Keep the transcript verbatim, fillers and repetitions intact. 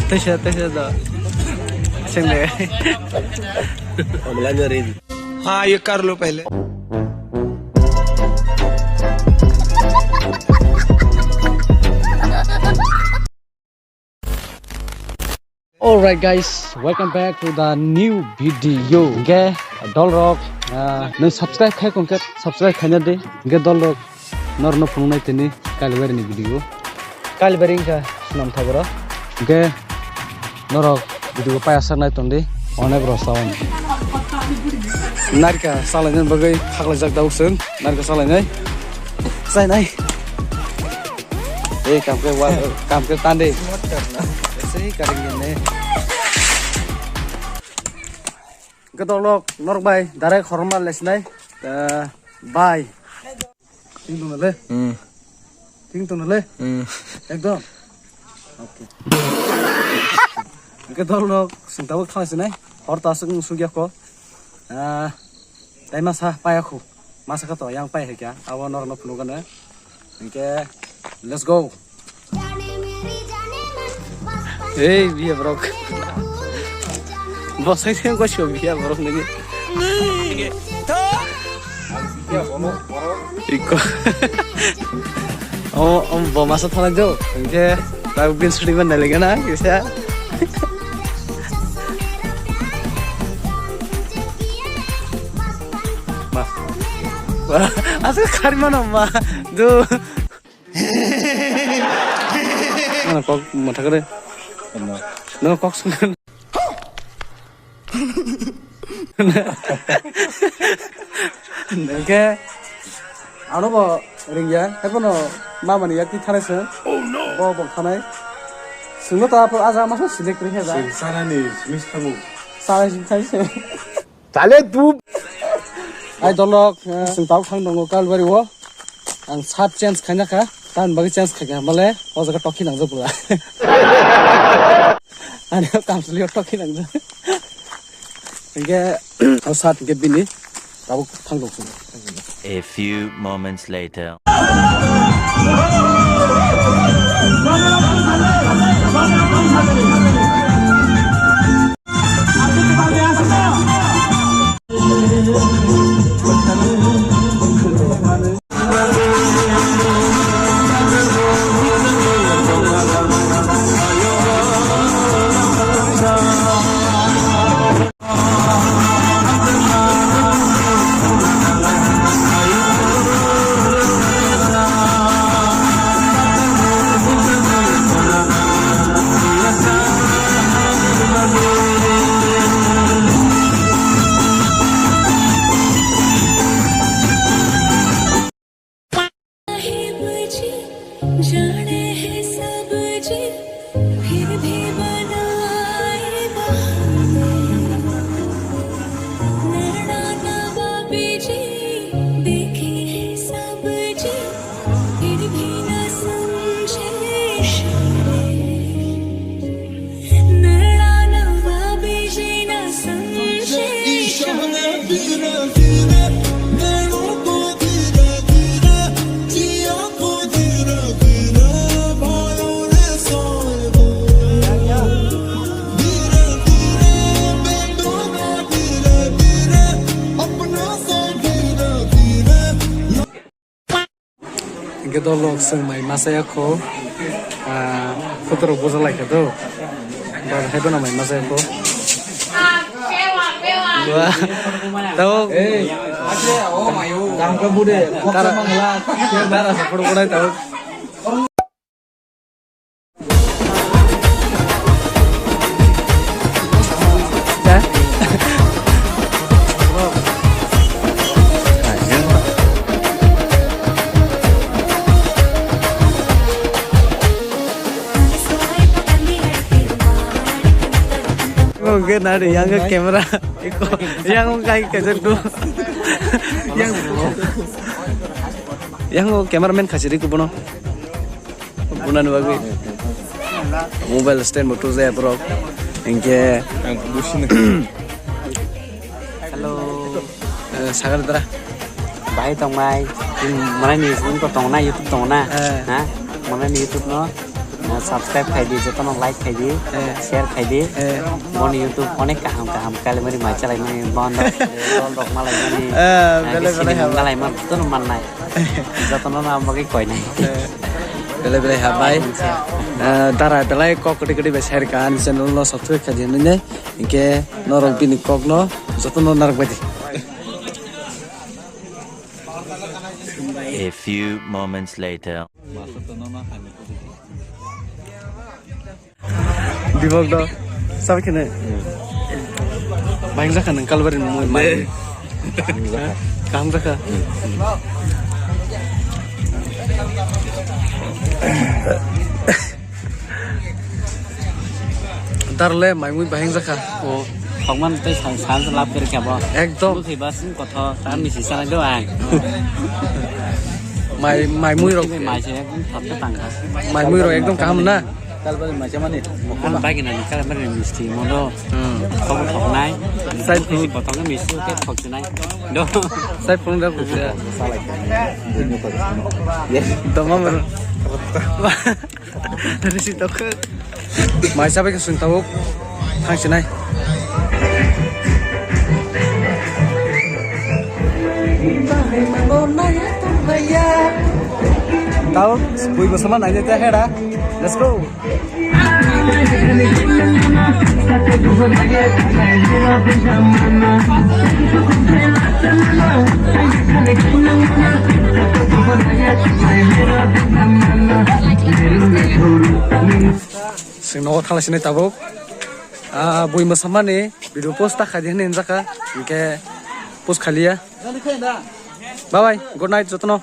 Tesa, tesa do. Sing de. Online ready. हाँ, ये कर लो पहले। Alright guys, welcome back to the new video. Hingke dolrok, ah, nwng subscribe khai kongkhe subscribe khaina di. Hingke dolrok norno phunuknai tini Kalibari ni video. Kalibari wngkha swnam thaboro. Hingke norok video paya saknai tongdi, onek rosao. Narikha salainani bagwi khaklaijak dauk chwng, narikha salainai. Chainai. Ei, kam khe wa, kam khe tande. Sei karing ne. Hingke dolrok norok bai direct horma lesnai. Eh, bye. Ting tong le. Hmm. Ting tong le. Hmm. Ekdom. Okay. Hingke dolrok sing tabuk thang sinai. Hor ta sung sugya ko. Ah, tai masa paya khu. Masa ka to yang pai hekya. Abo norok no phunukgana. Hingke let's go. Ei, biya borok. Bosai se ko sio biya borok nini. Iko. O, o, bo masa thana jo. Hingke, ta bin suri ban nale gana, kisa. Ma. Wah, asa kari mana ma. Do. Mana kok mata kare? Ano? No kok sungkan. Hingke ano bo ringya, haiphano mamani yakti thanai se. Oh no. Bo bo thanai. Sungno ta aja masa select ri heba. Sing sanani miss thamu. Sanai sing thai se. Chale tu. Ai dolok, eh, sing tau thang dongo Kalibari o. Ang shirt change khaina kha, tan bagwi change khaikha, male o jaga tokhi nangjak pura. Ani kamsli o tokhi nangjak. Hingke, o shirt hingke bini tabuk thang dong. A few moments later. जाने हैं सब जी, फिर भी बनाए बहाने। नैना नवाबी जी, देखे हैं सब जी, फिर भी न समझे इशारे। Hingke dolok chwng mai masa ya kho, ah, photo rok boja lai kha do. Ba hai bono mai masa ya kho. Wah, tao. Tara, tara sa photo ko dai tao. Oke, nari, yang ke camera, iko, yang kai kajar tu, yang, yang cameraman kasih di kubono. Bunani bagwi mobile stand bo tujaya borok. Hinkhe ang busina. Hello. Eh, sagar dara. Bahai tongmai. Manani phone ko tongna, YouTube tongna. Eh. Ha? Manani YouTube no. Subscribe khai di, jotono like khai di, share khai di. Boni YouTube onek kaham kaham Kailamari mai chalaimani, bondo rol rok malaimani, belai belai haba. Malaimani jotono mannai. Jotono na bagwi koinai. Belai belai habai. Dara belai kok kwtwi kwtwi bai share kha, ani channel no subscribe khai di hinwi nai. Hinkhe norok bini kok no jotono narwk bai di. A few moments later. Dibok do. Sabai khene. Bahing jakha nang Kalbari ni mui mai. Kaham jakha. Darle maimui bahing jakha. O, thokman tei san san lab kiri kha bo. Ekdom. Bwkhwi ba sing kothok, ta misi sanai do ang. Mai, maimui rok. Mai se ekdom thok khe tang kha. Maimui rok ekdom kaham na. Kalbari mai chamani. Ang bai gina ni Kalbari ni misti mono. Hmm. Thok thok nai. Sai phung. Kothok ni misti ke thok nai. Do. Sai phung da buja. Yes. Doma mer. Risi tokhe. Mai sabai khe swng tabuk. Thang sinai. Tao, bui bo sama nai ta hera. Let's go. Chwng nogo thala sinai tabuk. Ah, bui mwsamani video post ta khaidi hinwi hinjakha. Hinkhe post khaliya. Bye bye, good night jotono.